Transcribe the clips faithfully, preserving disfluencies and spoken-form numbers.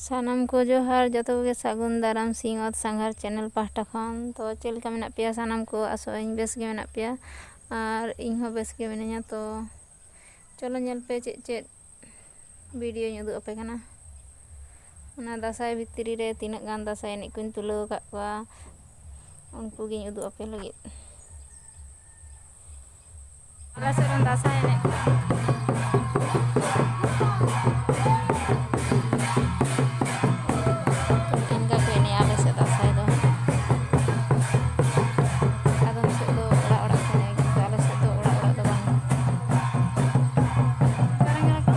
ᱥᱟᱱᱟᱢ ᱠᱚ ᱡᱚᱦᱟᱨ, ᱡᱚᱛᱚ ᱠᱚᱜᱮ ᱥᱟᱹᱜᱩᱱ ᱫᱟᱨᱟᱢ ᱥᱤᱧᱚᱛ ᱥᱟᱸᱜᱷᱟᱨ ᱪᱮᱱᱮᱞ ᱯᱟᱦᱴᱟ ᱠᱷᱚᱱ᱾ ᱛᱚ ᱪᱮᱫ ᱞᱮᱠᱟ ᱢᱮᱱᱟᱜ ᱯᱮᱭᱟ ᱥᱟᱱᱟᱢ ᱠᱚ? ᱟᱥᱚᱜ ᱟᱹᱧ ᱵᱮᱥ ᱜᱮ ᱢᱮᱱᱟᱜ ᱯᱮᱭᱟ, ᱟᱨ ᱤᱧ ᱦᱚᱸ ᱵᱮᱥ ᱜᱮ ᱢᱤᱱᱟᱹᱧᱟ᱾ ᱛᱚ ᱪᱚᱞᱚ ᱧᱮᱞ ᱯᱮ ᱪᱮᱫ ᱪᱮᱫ ᱵᱷᱤᱰᱤᱭᱳᱧ ᱩᱫᱩᱜ ᱟᱯᱮ ᱠᱟᱱᱟ᱾ ᱚᱱᱟ ᱫᱟᱸᱥᱟᱭ ᱵᱷᱤᱛᱨᱤ ᱨᱮ ᱛᱤᱱᱟᱹᱜ ᱜᱟᱱ ᱫᱟᱸᱥᱟᱭ ᱮᱱᱮᱡ ᱠᱚᱧ ᱛᱩᱞᱟᱹᱣ ᱟᱠᱟᱫ ᱠᱚᱣᱟ, ᱩᱱᱠᱩ ᱜᱤᱧ ᱩᱫᱩᱜ ᱟᱯᱮ ᱞᱟᱹᱜᱤᱫ᱾ ᱟᱞᱮ ᱥᱮᱫ ᱨᱮᱱ ᱫᱟᱸᱥᱟᱭ ᱮᱱᱮᱡ ᱠᱚ᱾ ᱤᱱᱠᱟ ᱠᱚ ᱮᱱᱮᱡᱼᱟ ᱟᱞᱮ ᱥᱮᱫ ᱫᱟᱸᱥᱟᱭ ᱫᱚ᱾ ᱟᱫᱚᱢ ᱥᱮᱫ ᱫᱚ ᱚᱲᱟᱜ ᱚᱲᱟᱜ ᱠᱚ ᱮᱱᱮᱡᱼᱟ, ᱠᱤᱱᱛᱩ ᱟᱞᱮ ᱥᱮᱫ ᱫᱚ ᱚᱲᱟᱜ ᱚᱲᱟᱜ ᱫᱚ ᱵᱟᱝ᱾ ᱚᱠᱟᱨᱮᱱ ᱠᱟᱱᱟ ᱠᱚ?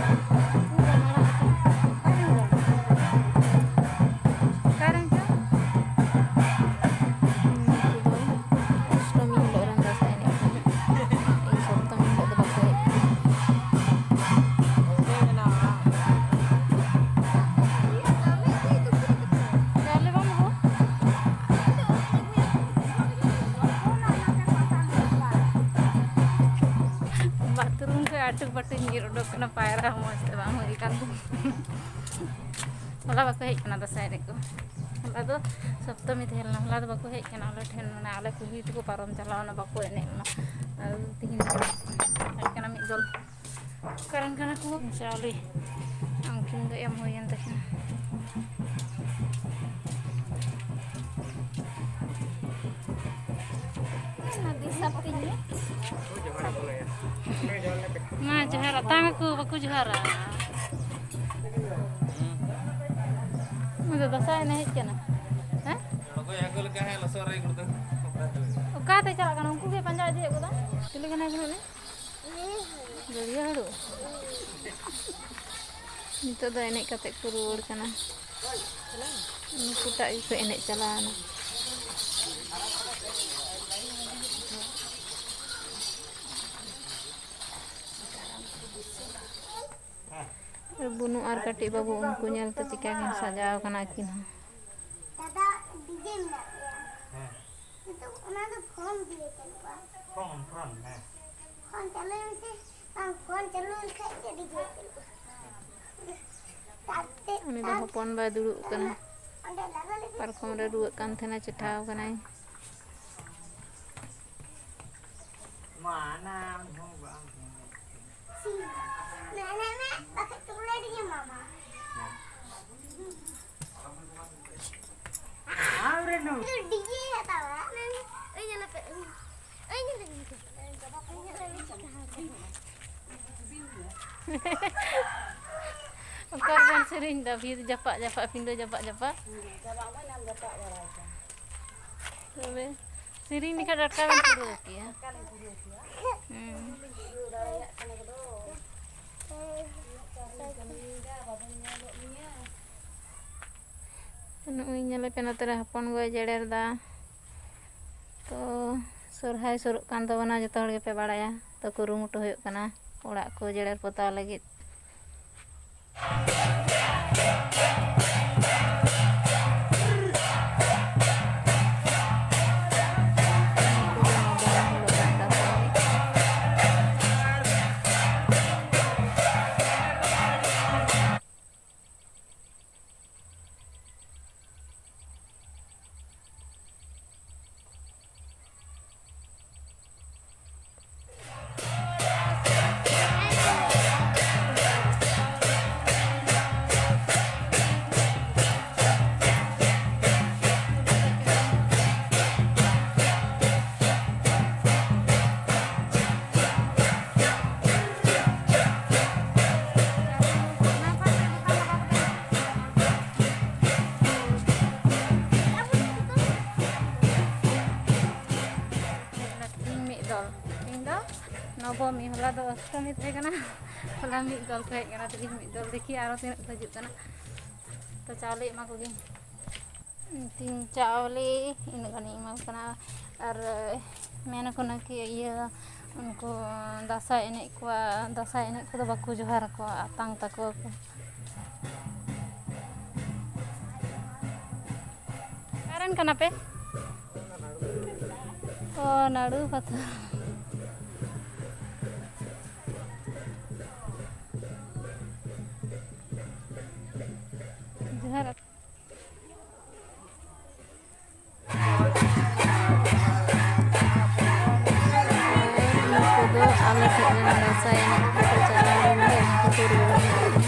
ᱚᱠᱟᱨᱮᱱ ᱪᱚ? ᱩᱱᱠᱩ ᱫᱚ ᱚᱥᱴᱚᱢᱤ ᱦᱤᱞᱳᱜ ᱨᱮᱱ ᱫᱟᱸᱥᱟᱭ ᱮᱱᱮᱡ ᱠᱟᱱᱟ᱾ ᱮᱭ ᱥᱚᱯᱛᱚᱢᱤ ᱦᱤᱞᱳᱜ ᱫᱚ ᱵᱟᱠᱚ ᱦᱮᱡ ᱠᱟᱱᱟ᱾ ᱪᱟᱣᱞᱮ ᱵᱟᱢ ᱟᱹᱜᱩ? ᱵᱟᱛᱷᱨᱩᱢ ᱠᱷᱚᱱ ᱟᱹᱴᱩ ᱯᱟᱹᱴᱩ ᱧᱤᱨ ᱩᱰᱩᱠ ᱠᱟᱱᱟ, ᱯᱟᱭᱨᱟ ᱦᱚᱸ ᱢᱚᱡᱽ ᱛᱮ ᱵᱟᱝ ᱦᱩᱭ ᱟᱠᱟᱱ ᱛᱤᱧᱟ᱾ ᱦᱚᱞᱟ ᱵᱟᱠᱚ ᱦᱮᱡ ᱠᱟᱱᱟ ᱫᱟᱸᱥᱟᱭ ᱮᱱᱮᱡ ᱠᱚ᱾ ᱦᱚᱞᱟ ᱫᱚ ᱥᱚᱯᱛᱚᱢᱤ ᱛᱟᱦᱮᱸ ᱞᱮᱱᱟ, ᱦᱚᱞᱟ ᱫᱚ ᱵᱟᱠᱚ ᱦᱮᱡ ᱠᱟᱱᱟ ᱟᱞᱮ ᱴᱷᱮᱱ, ᱢᱟᱱᱮ ᱟᱞᱮ ᱠᱩᱞᱦᱤ ᱛᱮᱠᱚ ᱯᱟᱨᱚᱢ ᱪᱟᱞᱟᱣᱱᱟ, ᱵᱟᱠᱚ ᱮᱱᱮᱡ ᱞᱮᱱᱟ᱾ ᱟᱨ ᱛᱤᱦᱤᱧ ᱫᱚ ᱦᱮᱡ ᱠᱟᱱᱟ ᱢᱤᱫ ᱫᱚᱞ᱾ ᱚᱠᱟᱨᱮᱱ ᱠᱟᱱᱟ ᱠᱚ? ᱪᱟᱣᱞᱮ ᱩᱱᱠᱤᱱ ᱫᱚ ᱮᱢ ᱦᱩᱭᱮᱱ ᱛᱟᱹᱠᱤᱱᱟ᱾ ᱫᱤᱥᱟᱹ ᱯᱤᱧ ᱢᱮ᱾ ᱢᱟ ᱡᱚᱦᱟᱨ ᱟᱛᱟᱝ ᱟᱠᱚ, ᱵᱟᱠᱚ ᱡᱚᱦᱟᱨᱟ᱾ ᱩᱱᱤ ᱫᱚ ᱫᱟᱸᱥᱟᱭ ᱮᱱᱮᱡ ᱦᱮᱡ ᱠᱟᱱᱟ᱾ ᱦᱮᱸ? ᱚᱠᱚᱭ ᱟᱠᱚ ᱞᱮᱠᱟ ᱦᱮᱸ ᱞᱚᱥᱚᱫ ᱨᱮ ᱜᱩᱲᱫᱟᱹ᱾ ᱚᱠᱟᱛᱮ ᱪᱟᱞᱟᱜ ᱠᱟᱱᱟ? ᱩᱱᱠᱩ ᱜᱮ ᱯᱟᱸᱡᱟ ᱤᱫᱤᱭᱮᱫ ᱠᱚᱫᱚ᱾ ᱪᱤᱞᱤ ᱠᱟᱱᱟᱭ ᱠᱚ ᱩᱱᱤ? ᱜᱟᱹᱲᱭᱟᱹ ᱦᱟᱹᱲᱩ᱾ ᱱᱤᱛᱚᱜ ᱫᱚ ᱮᱱᱮᱡ ᱠᱟᱛᱮ ᱠᱚ ᱨᱩᱣᱟᱹᱲ ᱠᱟᱱᱟ᱾ ᱱᱩᱠᱩᱴᱟᱜ ᱜᱮᱠᱚ ᱮᱱᱮᱡ ᱪᱟᱞᱟᱣᱱᱟ᱾ ᱵᱩᱱᱩ ᱟᱨ ᱠᱟᱹᱴᱤᱡ ᱵᱟᱹᱵᱩ ᱩᱱᱠᱩ ᱧᱮᱞᱛᱮ ᱪᱤᱠᱟ ᱠᱤᱱ ᱥᱟᱡᱟᱣ ᱠᱟᱱᱟ ᱟᱹᱠᱤᱱ ᱦᱚᱸ᱾ ᱫᱟᱫᱟ, ᱰᱤᱡᱮ ᱢᱮᱱᱟᱜ ᱜᱮᱭᱟ᱾ ᱦᱮᱸ᱾ ᱱᱤᱛᱚᱜ ᱚᱱᱟ ᱫᱚ ᱯᱷᱳᱱ ᱫᱤᱭᱮ ᱪᱟᱹᱞᱩᱜᱼᱟ᱾ ᱯᱷᱳᱱ, ᱯᱷᱳᱱ, ᱦᱮᱸ᱾ ᱯᱷᱳᱱ ᱪᱟᱹᱞᱩᱭ ᱢᱮᱥᱮ᱾ ᱵᱟᱝ, ᱯᱷᱳᱱ ᱪᱟᱹᱞᱩ ᱞᱮᱠᱷᱟᱡ ᱜᱮ ᱰᱤᱡᱮ ᱪᱟᱹᱞᱩᱜᱼᱟ᱾ ᱛᱟᱨᱯᱚᱨᱮ ᱩᱱᱤ ᱫᱚ ᱦᱚᱯᱚᱱ ᱵᱟᱭ ᱫᱩᱲᱩᱵ ᱠᱟᱱᱟ᱾ ᱯᱟᱨᱠᱚᱢ ᱨᱮ ᱨᱩᱣᱟᱹᱜ ᱠᱟᱱ ᱛᱟᱦᱮᱱᱟ, ᱪᱮᱴᱷᱟᱣ ᱠᱟᱱᱟᱭ᱾ ᱚᱠᱟ ᱨᱮᱵᱚᱱ ᱥᱮᱨᱮᱧ ᱫᱟ? ᱵᱷᱤᱛ ᱡᱟᱯᱟᱜ ᱡᱟᱯᱟᱜ, ᱯᱤᱸᱰᱟᱹ ᱡᱟᱯᱟᱜ ᱡᱟᱯᱟᱜ᱾ ᱛᱚᱵᱮ ᱥᱮᱨᱮᱧ ᱞᱮᱠᱷᱟᱱ ᱴᱟᱴᱠᱟ ᱵᱮᱱ ᱯᱩᱨᱟᱹᱣ ᱠᱮᱭᱟ᱾ ᱦᱩᱸ᱾ ᱱᱚᱜᱼᱚᱭ ᱧᱮᱞᱮ ᱯᱮ, ᱱᱚᱛᱮ ᱨᱮ ᱦᱚᱯᱚᱱ ᱜᱚᱭ ᱡᱮᱲᱮᱨ ᱫᱟ᱾ ᱛᱚ, ᱥᱚᱨᱦᱟᱭ ᱥᱩᱨᱩᱜ ᱠᱟᱱ ᱛᱟᱵᱚᱱᱟ, ᱡᱚᱛᱚ ᱦᱚᱲ ᱜᱮᱯᱮ ᱵᱟᱲᱟᱭᱟ᱾ ᱛᱚ, ᱠᱩᱨᱩᱢᱩᱴᱩ ᱦᱩᱭᱩᱜ ᱠᱟᱱᱟ ᱚᱲᱟᱜ ᱠᱚ ᱡᱮᱲᱮᱨ ᱯᱚᱛᱟᱣ ᱞᱟᱹᱜᱤᱫ᱾ ᱛᱤᱦᱤᱧ ᱢᱤᱫ ᱫᱚᱞ, ᱛᱤᱦᱤᱧ ᱫᱚ ᱱᱚᱵᱚᱢᱤ, ᱦᱚᱞᱟ ᱫᱚ ᱚᱥᱴᱚᱢᱤ ᱛᱟᱦᱮᱸ ᱠᱟᱱᱟ, ᱦᱚᱞᱟ ᱢᱤᱫ ᱫᱚᱞ ᱠᱚ ᱦᱮᱡ ᱠᱟᱱᱟ, ᱛᱤᱦᱤᱧ ᱢᱤᱫ ᱫᱚᱞ᱾ ᱫᱮᱠᱷᱤ ᱟᱨᱚ ᱛᱤᱱᱟᱹᱜ ᱠᱚ ᱦᱤᱡᱩᱜ ᱠᱟᱱᱟ᱾ ᱛᱚ, ᱪᱟᱣᱞᱮ ᱮᱢᱟ ᱠᱚᱜᱮ᱾ ᱛᱤᱧ ᱪᱟᱣᱞᱮ ᱤᱱᱟᱹᱜ ᱜᱟᱱᱤᱧ ᱮᱢᱟ ᱠᱚ ᱠᱟᱱᱟ᱾ ᱟᱨ ᱢᱮᱱᱟᱠᱚ ᱱᱟᱠᱤ ᱤᱭᱟᱹ, ᱩᱱᱠᱩ ᱫᱟᱸᱥᱟᱭ ᱮᱱᱮᱡ ᱠᱚᱣᱟ, ᱫᱟᱸᱥᱟᱭ ᱮᱱᱮᱡ ᱠᱚᱫᱚ ᱵᱟᱠᱚ ᱡᱚᱦᱟᱨ ᱟᱠᱚᱣᱟ, ᱟᱛᱟᱝ ᱛᱟᱠᱚᱣᱟ ᱠᱚ᱾ ᱚᱠᱟᱨᱮᱱ ᱠᱟᱱᱟ ᱯᱮ? ᱚ, ᱱᱟᱲᱩ ᱯᱟᱛᱷᱟ᱾ ᱟᱞᱮ ᱥᱮᱫ ᱨᱮ ᱫᱟᱸᱥᱟᱭ ᱮᱱᱮᱡ ᱠᱚᱠᱚ ᱪᱟᱞᱟᱣ ᱞᱮᱱ ᱜᱮᱭᱟ, ᱩᱱᱠᱩ ᱠᱚ ᱨᱩᱣᱟᱹᱲ ᱦᱮᱡ ᱮᱱᱟ᱾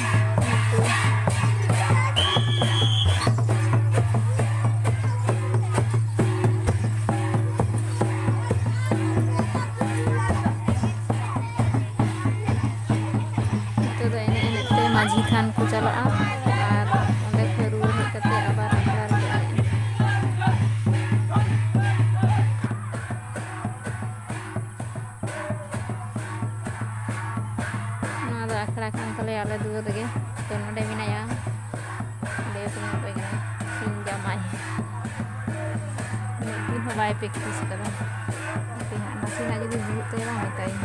ᱱᱤᱛᱚᱜ ᱫᱚ ᱮᱱᱮᱡ ᱮᱱᱮᱡ ᱛᱮ ᱢᱟᱹᱡᱷᱤ ᱛᱷᱟᱱ ᱠᱚ ᱪᱟᱞᱟᱜᱼᱟ ᱟᱨ ᱚᱸᱰᱮ ᱠᱷᱚᱱ ᱨᱩᱣᱟᱹᱲ ᱦᱮᱡ ᱠᱟᱛᱮ ᱟᱵᱟᱨ ᱟᱠᱷᱲᱟ ᱨᱮᱠᱚ ᱮᱱᱮᱡᱼᱟ᱾ ᱱᱚᱣᱟ ᱫᱚ ᱟᱠᱷᱲᱟ ᱠᱟᱱ ᱛᱟᱞᱮᱭᱟ ᱟᱞᱮ ᱫᱩᱣᱟᱹᱨ ᱨᱮᱜᱮ᱾ ᱛᱚ, ᱱᱚᱰᱮ ᱢᱮᱱᱟᱭᱟ, ᱚᱸᱰᱮ ᱛᱤᱸᱜᱩ ᱠᱚᱭ ᱠᱟᱱᱟ ᱤᱧ ᱡᱟᱢᱟᱭ᱾ ᱢᱤᱫ ᱫᱤᱱ ᱦᱚᱸ ᱵᱟᱭ practice ᱠᱟᱫᱟ᱾ ᱦᱟᱯᱮ ᱦᱟᱸᱜ, ᱱᱟᱥᱮᱱᱟᱜ ᱡᱩᱫᱤ ᱦᱩᱭᱩᱜ ᱛᱟᱭᱟ ᱵᱟᱝ, ᱢᱮᱛᱟᱭᱟᱹᱧ᱾